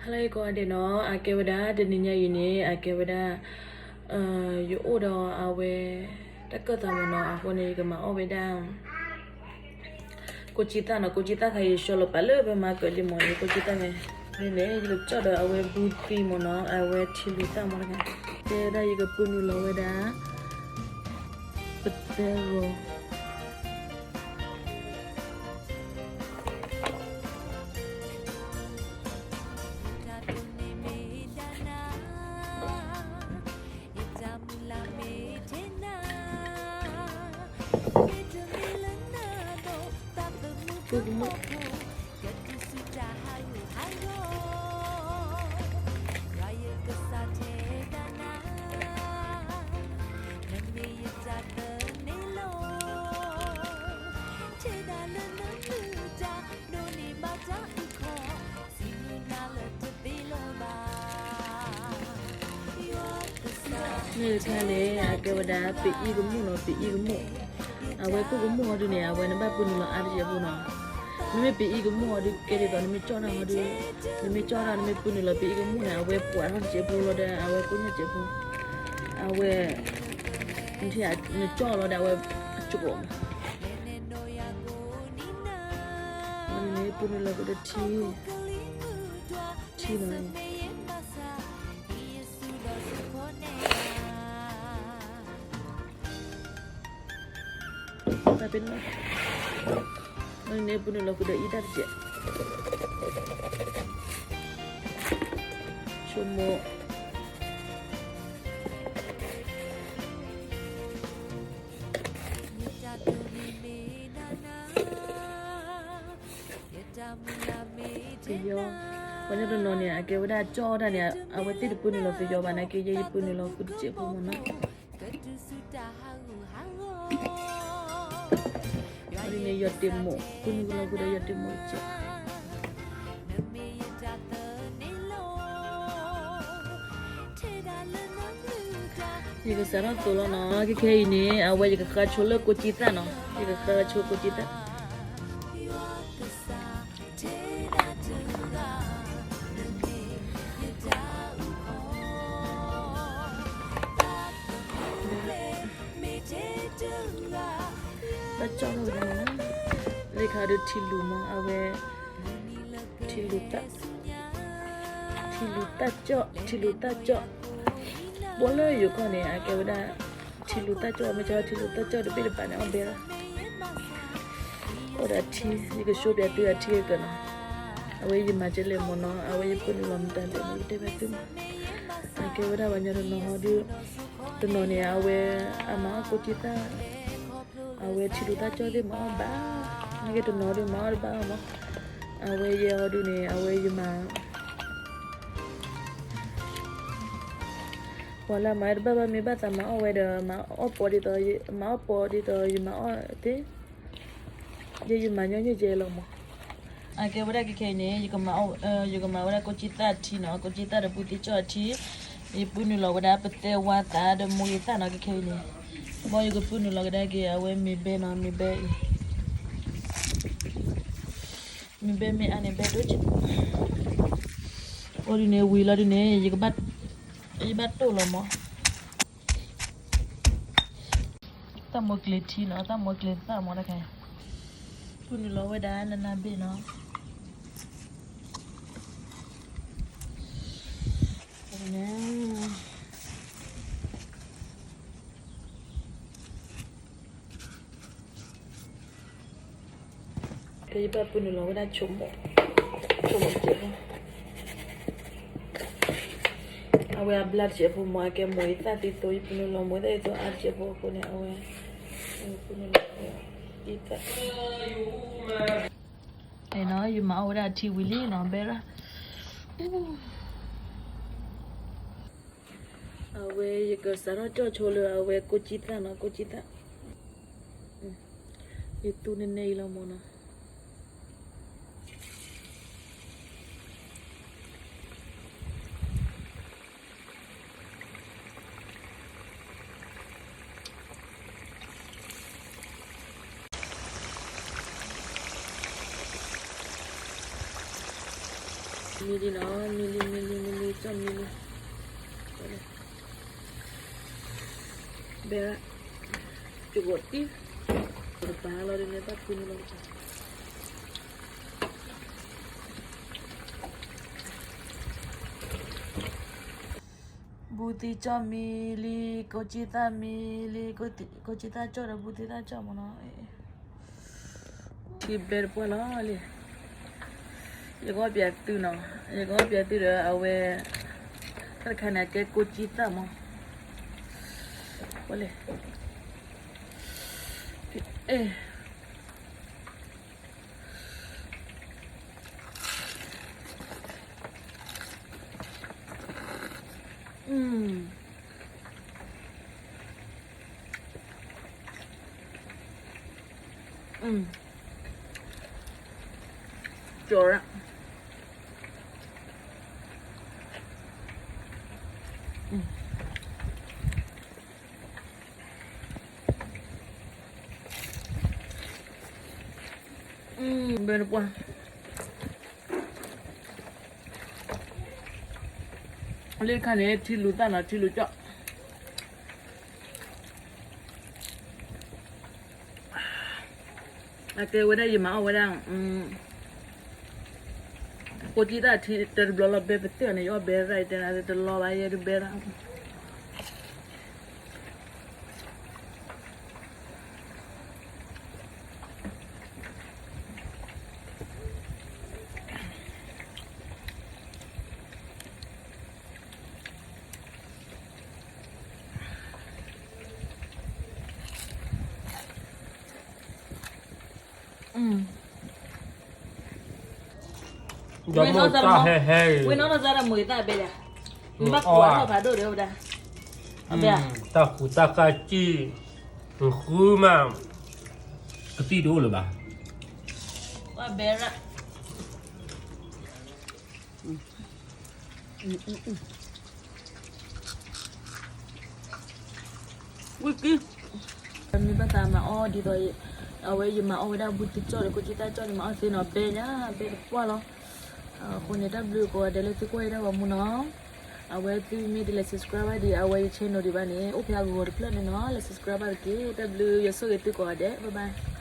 ဟါလၢအဂ့ၤကိးဂၤဒဲးနီၤ, အကဲဝဲဒၣ်တနံၤညါအံၤန့ၣ် အကဲဝဲဒၣ် ယအိၣ်ဒီးအဝဲ တၢ်ကၢၢ်သးမ့ၢ်နီၤ, အဃိန့ၣ် ယကမၤအီၣ်ဝဲဒၣ် ကိၣ်ကံသၣ်နီၤ, ကိၣ်ကံသၣ်ခါအံၤ ယဆှၢလီၤပာ်လၢဖဲမၤကၢၤလံမ့ၢ်န့ၣ် ကိၣ်ကံသၣ်န့ၣ်, န့ၣ် ယကကၠီၣ်ဒီးအဝဲဘူးသံမ့ၢ်နီၤ, အဝဲထံလူၤသၣ်မ့ၢ်တခါ, တဲဝဲဒၣ်ယကပုၢ်နုာ်လီၤဝဲဒၣ် ပတဲဂီၤ မ့ၢ်တခါန့ၣ် အကဲဝဲဒၣ် ပအံၣ်ကမူၣ်နီၤ, ပအံၣ်ကမူၣ်, အဝဲကိၣ်ကမူၣ်ဟီဒုန့ၣ် အဝဲနဘၣ်ပုၢ်နုာ်လီၤအါတစဲးဖိနီၤ, မ့မ့ၢ်ပအံၣ်ကမူၣ်ဟီဒု ကဲဒ်သိး နမ့ၢ်ကၠီၣ်တၢ်ဟီဒု, နမ့ၢ်ကၠီၣ်တၢ် နမ့ၢ်ပုၢ်နုာ်လီၤပအံၣ်ကမူၣ်န့ၣ် အဝဲပှၤထီၣ်တစဲးဖိလီၤဒီး အဝဲကိၣ်ညိၣ်စဲးဖိ, အဝဲ နကၠီၣ်လီၤဒီးအဝဲအကၠီၣ်မး, န့ၣ် ပုၢ်နုာ်လီၤကဒီးထံ, ထံလီၤန့ၣ် တၢ်ပ့ၤနီၣ်, န့ၣ် ပုၢ်နုာ်လီၤဃုာ်ဒီးအံသၣ်တစဲး, ဆိကမိၣ် ပယီၤ, ပှၤညီတနီၤန့ၣ် အကဲဝဲဒၣ်ကၠီၣ်တၢ်န့ၣ် အဝဲသ့ၣ်တပုၢ်နုာ်လီၤပယီၤဘၣ်နာ်က့ ယဲယပုၢ်နုာ်လီၤဃုာ်တစဲးဖိမ့ၢ်နီၤ, အန့ၣ်ယီၤတ့ၢ်မိၣ်, ပုၢ်နုာ်လီၤဃုာ်ဒီးယီၤတ့ၢ်မိၣ်တစဲး ယကစးထီၣ်သိးလီၤနီၤ, ခဲခဲအံၤန့ၣ် အဝဲယကဃါဆိလၢကိၣ်ကံသၣ်နီၤ, ယကဃါဆိကိၣ်ကံသၣ်, ဘၣ်ကၠီၣ်ထီၣ်ဝဲဒၣ်, လၢခါဒုးထံလူၤမး အဝဲ ထံလူၤသၣ်, ထံလူၤသၣ်ကၠီၣ်, ထံလူၤသၣ်ကၠီၣ်, ဘီလၢယိၤကီၢ်န့ၣ် အကဲဝဲဒၣ် ထံလူၤသၣ်ကၠီၣ်, မ့ၢ်ကထံလူၤသၣ်ကၠီၣ်တဘ့ၣ်တဘၣ်န့ၣ် အီၣ်ဘဲလီၤ, အိၣ်ဒီးထံ, ယကဆိပၠးသုအထံကကၢၢ်နီၤ, အဝဲယမၤကဲလဲၣ်မ့ၢ်နီၤ, အဝဲယပုၢ်နုာ်လီၤမတၤလဲၣ်န့ၣ် ယတဲဘၣ်သုမး, အကဲဝဲဒၣ်ပှၤညီတနီၤဟီဒုး, တနီၤန့ၣ် အဝဲ အမၤအီၣ်ကိၣ်ကံသၣ် အဝဲထံလူၤသၣ်ကၠီၣ်သ့ၣ်မၤအီၣ်ဘၣ်, နာ်က့တနီၤဒုးမၤအီၣ်တဘၣ်အီၤမး, အဝဲယဲဟီဒုးန့ၣ် အဝဲယမၤ, ပှၤလၢမၤတဘၣ်ဘၣ်မ့ၢ်ဘၣ်သးမၤအီၣ်ဝဲဒီး မၤအီၣ်ပီဒ်သိး, မၤအီၣ်ပီဒ်သိးယမၤအီၣ်သ့, ယဲယမၤညီနုၢ်ကဲလီၤမး, အကဲဝဲဒၣ်ခဲခဲအံၤန့ၣ် ယကမၤ, ယကမၤဝဲဒၣ်ကိၣ်ကံသၣ်အထံနီၤ, ကိၣ်ကံသၣ်ဒီးဘူးသံကၠီၣ်အထံ, ယပုၢ်နုာ်လီၤဝဲဒၣ်ပသဲဝါသၣ်ဒီးမိၢ်ဂ့ၤသၣ်နီၤ, ခဲခဲအံၤန့ၣ်, ဘီယကပုၢ်နုာ်လီၤကဒါက့ၤ အဝဲမ့ၢ်ဘဲနီၤ, မ့ၢ်ဘဲအံၤ, မ့ၢ်ဘဲမ့ၢ်အါန့ၣ် ဘဲဒိၣ်ကဲး, အိၣ်ဒုးန့ၣ် ဝံၤလီၤဒုးန့ၣ် ယဘၣ်တိၢ်လီၤမး, သၣ်မိၢ်ကျ့ၤထံနီၤ, သၣ်မိၢ်ကျ့ၤသၣ်မးတခါ, ပုၢ်နုာ်လီၤဝဲဒၣ်နနၢ်ဘ့ၣ်နီၤ, ကဲယဘၣ်ပုၢ်နုာ်လီၤဝဲဒၣ်ဆိမိၣ်, ဆိမိၣ်တစဲးဖိ, အဝဲအဘျါတစဲးဖိမး အကဲမိၢ်ဂ့ၤသၣ်သံသိး, ယပုၢ်နုာ်လီၤမိၢ်ဂ့ၤသၣ်သံသိးအါတစဲးဖိအဃိန့ၣ် အဝဲ, ပုၢ်နုာ်လီၤ, အံသၣ်, ယမၤအီၣ်ဝဲဒၣ်ထံဝံၤလံနီၤ ဘဲရၣ်, အဝဲယကစးထီၣ်ကၠီၣ်ဆိလၢအဝဲကိၣ်ကံသၣ်နီၤ, ကိၣ်ကံသၣ်, ယသူန့ၣ်န့ၣ်အံၤလီၤမးနီၤ. မံလံနီၤ, မံလံ မံလံ မံလံ ကၠီၣ်မံလံ, ဘဲရၣ်, ကၠိကိးတံၢ်, တပၤလီၤဒ်န့ၣ် ဘၣ်ဖုန့ၣ်လီၤတပၤ ဘူးသံကၠီၣ်မံလံ, ကိးကၠံသၣ်မံလံ, ကိးကၠံသၣ်ကၠီၣ်ဒီးဘူးသံသၣ်ကၠီၣ်မ့ၢ်နီၤ, ထံဘဲတပှၢ်လီၤလံ, ယကအီၣ်ပၠးသုနီၤ, ယကအီၣ်ပၠးသုဒီးအဝဲ, တၢ်တခါန့ၣ် အကဲကိးကၠံသၣ်မ့ၢ်, ပှၢ်လံ, အဲ ကၠီၤရၣ်, ဘဲတပှၢ်, လၢတခါန့ၣ် ထံလူၤသၣ်နီၤ ထံလူၤကၠီၣ်, အကဲဝဲဒၣ်ယမၤအီၣ်ဝဲဒၣ်, ကိးကၠံသၣ်ထံတဘျီလီၤ ဘဲပသ့ၣ်အီၤန့ၣ် ယအီၣ်ဘဲရၣ်အံၤတဲနၤ တလီၤဘၣ်ယဲဒုးဘဲရၣ် ဝဲနီၢ်သးတမူၤ, ဝဲနီၢ်သးတမူၤယသးဘဲယၤ, ဘၣ်ကွၢ်ထီၣ်ဖးဒိၣ်ဒီးဝဲဒၣ်, တၢ်ဃူတၢ်ဃၣ်ကံၢ်, ဃုမး, ကသံၣ်တအိၣ်လၢၤဘၣ်. ဘဲရၣ် ဝံၣ်ကံ, မ့ၢ်ဘၣ်သးမၤအီၣ်ဒ်သိး, အဝဲယမၤအီၣ်ဝဲဒၣ်ဘူးသံကၠီၣ်ဒီးကိးကၠံသၣ်ကၠီၣ်န့ၣ် မၤအီၣ်သ့နီၤ ဘဲညါ ဘဲတပှၢ်လီၤ. အဃိန့ၣ် တၢ်ဘျုးကိးဂၤဒဲးလၢသုကွၢ်ယတၢ်ဂီၤမူနီၤ. အဝဲသုမ့ၢ်တလဲၤ subscribe ဘၣ်ဒံး အဝဲယ channel ဒံးဘၣ်န့ၣ် အိၣ်ဖဲအဂီၤတဖျၢၣ်န့ၣ်နီၤ လဲၤ subscribe ဘၣ်တက့ၢ်. တၢ်ဘျုး ယဆိၣ်ဂ့ၤသုကိးဂၤဒဲး bye bye.